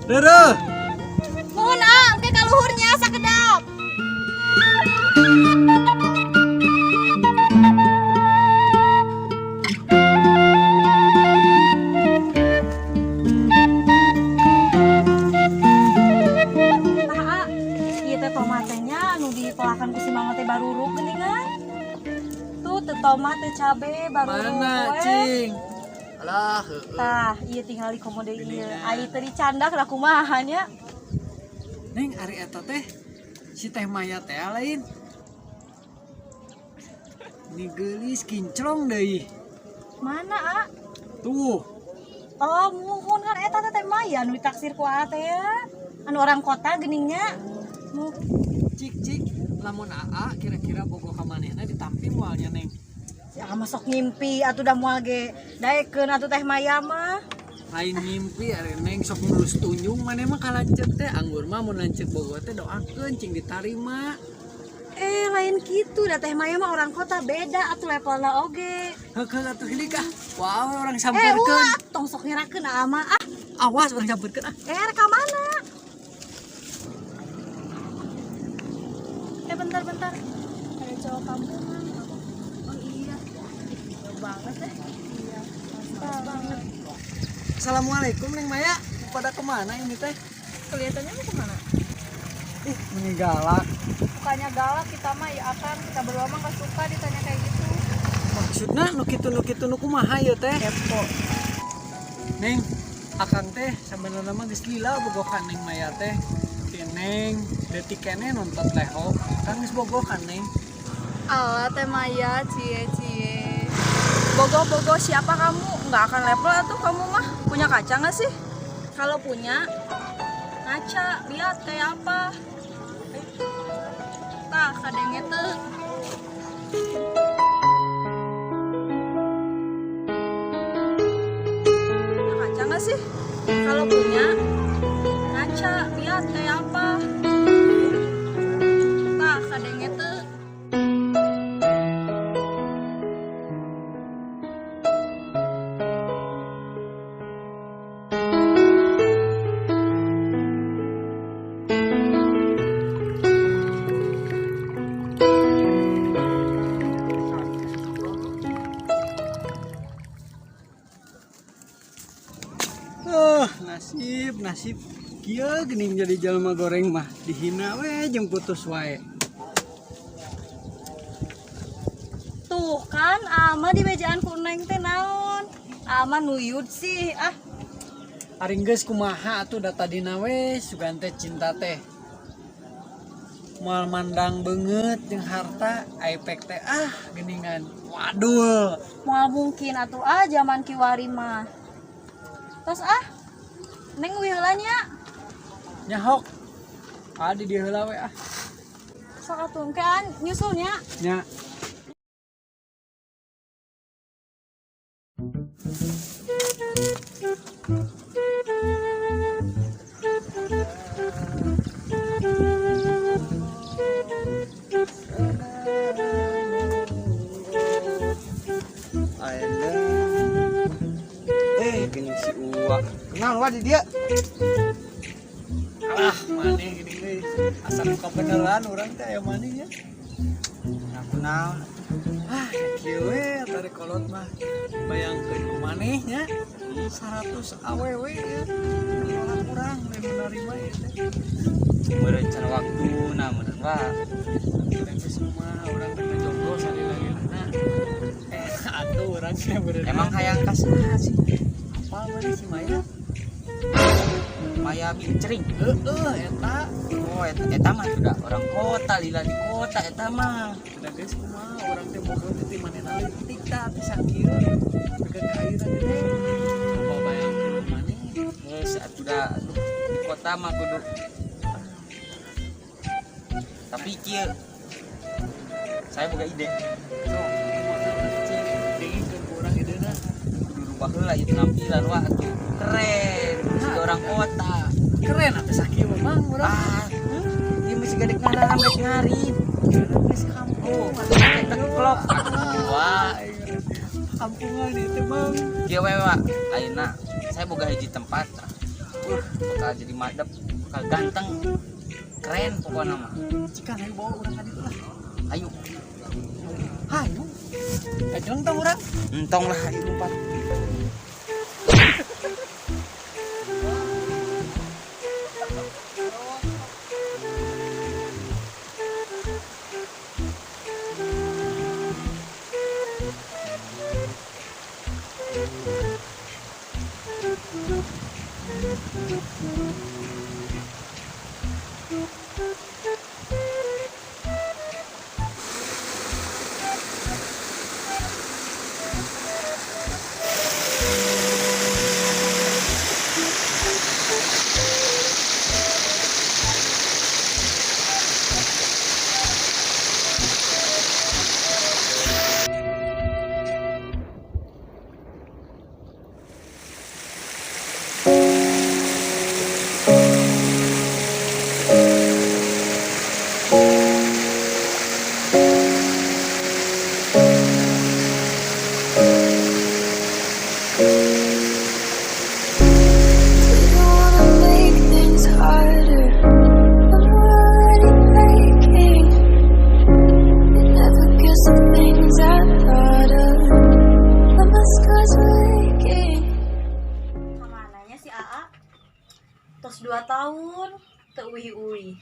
Deureuh. Muhun ah, engke ka luhur nya sakedap. Tah, ah, ieu teh tomatenya anu dipelakan ku si mama teh baruruk geuningan. Tuh teu tomat teh cabe baruruk Mana we. cing? Alah, heueuh. Tah, ieu tinggal di komo deui ieu. Ai teu dicandak lah kumaha nya. Neng, ari eta teh si Teh Maya teh lain. Ini geulis kinclong deui. Mana, ah? Tuh, Oh, muhun kan eta teh Teh Maya anu ditaksir ku aa teh ya. Anu orang kota geningnya. Mu cik cik lamun aa kira-kira bogoh ka manehna ditampi moal nya, Neng? Ya masuk ngimpi atuh da moal ge daekeun atuh Teh Maya mah. Lain ngimpi ari Neng, sok mulus tunjung maneh mah ka lanceuk teh, anggur mah mun lanceuk bogoh teh doakeun cing ditarima. Eh, lain kitu da Teh Maya mah orang kota, beda atuh levelna oge. Heukeul atuh hilik ah. Wow, orang Eh, samperkeun. ulah tong sok ngerakeun aa mah ah. Awas, orang samperkeun ah. Eh, rek ka mana? Eh, bentar bentar. Ada cowok kampungan. Oh iya. Ih, jauh banget deh. Iya, mantap banget. Assalamualaikum, Neng Maya. Pada kemana ini teh? Kelihatannya mau kemana? Ih, meni galak. Bukannya galak kita mah ya akan, kita berdua mah gak suka ditanya kayak gitu. Maksudna nu kitu, nu kitu nu kumaha ieu teh? Kepo. Neng, akang teh sabenerna mah geus lila bogoh ka Neng Maya teh. Ti Neng detik keneh nonton leho, akang geus bogoh ka Neng. Alah, Teh Maya, cie cie. Bogoh-bogoh siapa kamu? Nggak akan level atuh kamu mah. Punya kaca nggak sih? Kalau punya kaca, lihat kayak apa. Tah, kadenge teu. Punya kaca nggak sih? Kalau punya kaca, lihat kayak apa. Tah, kadenge teu. Nasib, nasib. Kieu geuning jadi jalma goreng mah, dihina we jeung putus wae. Tuh kan, ama di bejaan ku Neng teh naon? Ama nuyud sih, ah. Ari geus kumaha atuh, da tadina we sugan teh cinta teh moal mandang beungeut jeung harta, pek teh ah geuningan wadul. Moal mungkin atuh ah zaman kiwari mah. Tos ah. Neng uih heula nya. Nyahok ah di dieu heula we ah. Sok atuh engke an nyusul nya. Nya. Alah. Eh, gini si Uwa. Kenal wa di dia. Alah, maneh gini euy, asa buka beneran urang teh aya maneh nya. Nah, kenal. Ah, kieu we tarik kolot mah, bayangkeun ku maneh nya 100 awewe ya orang kurang lain menerima ya teh. Meureun can waktu nah meureun wa. Urang teh semua urang teh jomblo salila-lilana, eh atuh urang teh bener. Emang hayang ka saha sih? Apa mana si Maya? Maya Bincering. Heeh, eta. Oh, eta, eta mah sudah orang kota, lila di kota eta mah. Udah guys, kumaha urang teh bogoh teh ti manehna leutik tah teh sakieu dekat ka ayeuna teh, coba bayangkeun ku maneh. Geus atuh da, aduh, di kota mah kudu. Tapi kieu saya boga ide. Sok kumaha cing, dengikeun ku urang ideuna. Kudu rubah heula ieu penampilan wah atuh. Keren, si orang kota. Keren atuh sakieu mah mang urang. Ah, ieu mesti gadek ngaram rek ngarit. Geus kampung. Oh, teklok atuh wah. Kampungan itu, Bang. Kieu we wa, ayeuna saya boga hiji tempat. Bakal jadi madep, bakal ganteng. Keren pokoknya mah. Cikan ayo bawa urang ka ditu lah. Ayo. Hayu. Kajeleng tong urang. Entong lah ayo lompat. We don't wanna make things harder than we're already making. You never guess the things I thought of when my scars were aching. Kamananya si Aa? Tos 2 tahun teu uih-uih.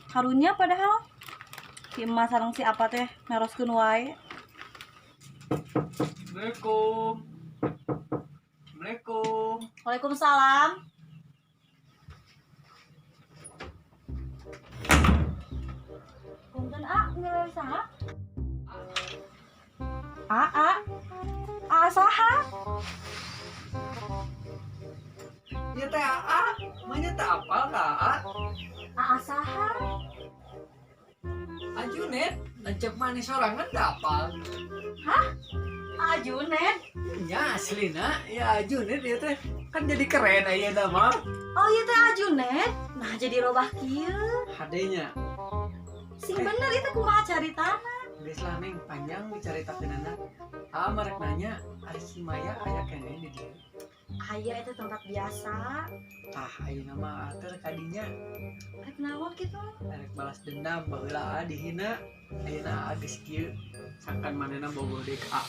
Karunya padahal si emas sareng si apa teh naroskeun wae. Assalamualaikum. Assalamualaikum. Waalaikumsalam. Punten A, ngeuleuh saha? A, A. A saha? Ieu teh AA, manya teh apal ka AA? A saha? Ajunet, lanceuk maneh sorangan teh apal. Hah? A Junet? Nya aslina, ya Ajunet ieu teh kan jadi keren ayeuna mah. Oh iya teh Ajunet. Nah jadi robah kieu. Hadenya. Sing bener itu kumaha caritana? Geus lah neng panjang dicaritakeunana. Aa mah rek nanya, ari si Maya aya keneh di dieu? Aya itu tempat biasa. Tah ayeuna mah teh rek kadinya Rek naon kitu? rek balas dendam baheula aa dihina. Ayeuna aa geus kieu sangkan manehna bogoh deui ka aa.